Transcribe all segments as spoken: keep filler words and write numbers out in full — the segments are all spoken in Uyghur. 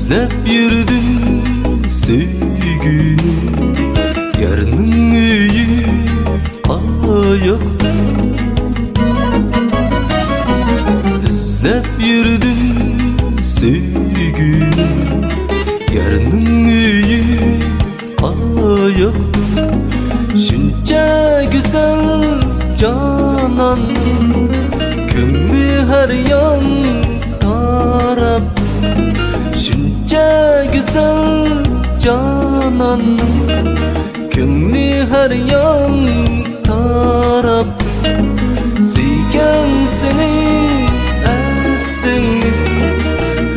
ئىزدەپ يۈردۈم سۆيگۈنى، يارنىڭ ئۆيى قاياقتا؟ ئىزدەپ يۈردۈم سۆيگۈنى، يارنىڭ ئۆيى قاياقتا؟ شۇنچە گۈزەل جاناننىڭ كۆڭلى ھەر يان تاراپ، شۇنچە گۈزەل جاناننىڭ كۆڭلى ھەر يان تاراپ. سۆيگەن سېنىڭ ئەسلىڭنى،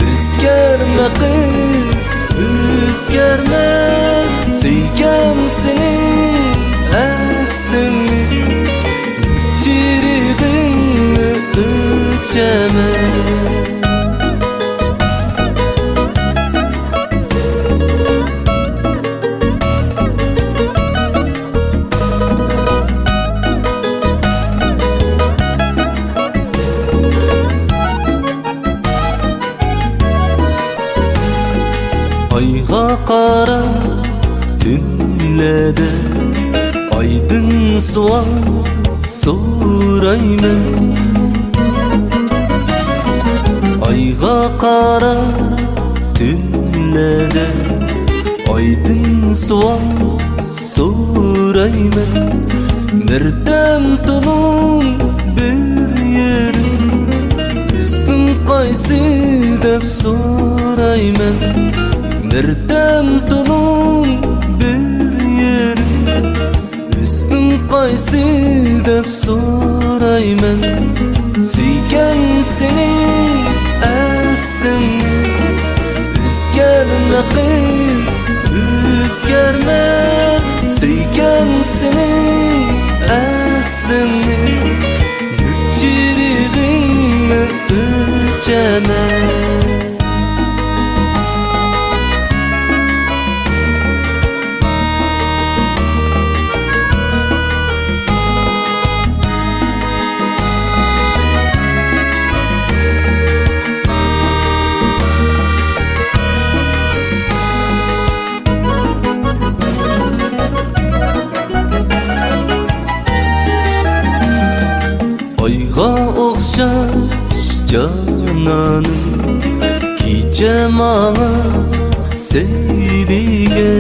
ئۆزگەرمە قىز، ئۆزگەرمە. سۆيگەن سېنىڭ ئەسلىڭنى، چىرىغىڭنى ئۆچەمەن. ئايغا قارا تۈنلەردە ئايدىن سوئال سورايمەن. ئايغا قارا تۈنلەردە ئايدىن سوئال سورايمەن. بىردەم تۇرۇڭ بىر يېرىم، ئىسمىڭ قايسى دەپ سورايمەن. بىردەم تۇرۇڭ بىر يېرىم، ئىسمىڭ قايسى دەپ سورايمەن. سۆيگەن سېنىڭ ئەسلىڭنى، ئۆزگەرمە قىز، ئۆزگەرمە. سۆيگەن سېنىڭ ئەسلىڭنى، چىرىغىڭنى ئۆچەمەن. ئايغا ئوخشاش جانانىم، كېچە ماڭا سەيلىگە.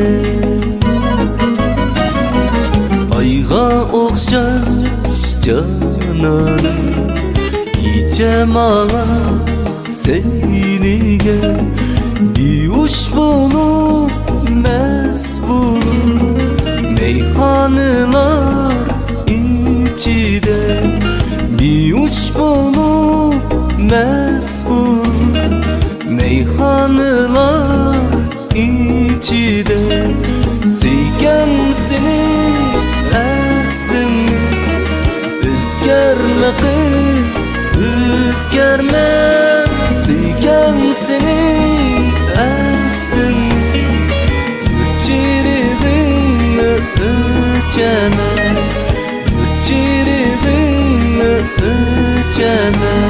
ئايغا ئوخشاش جانانىم، كېچە ماڭا سەيلىگە. بىھوش بولۇپ، مەست بولۇپ، مەيخانىلار ئىچىدە. بىھوش بولۇپ، مەست بولۇپ، مەيخانىلار ئىچىدە. سۆيگەن سېنىڭ ئەسلىڭنى، ئۆزگەرمە قىز، ئۆزگەرمە. سۆيگەن سېنىڭ ئەسلىڭنى، چىرىغىڭنى ئۆچەمەن، چىرىغىڭنى ئۆچەمەن.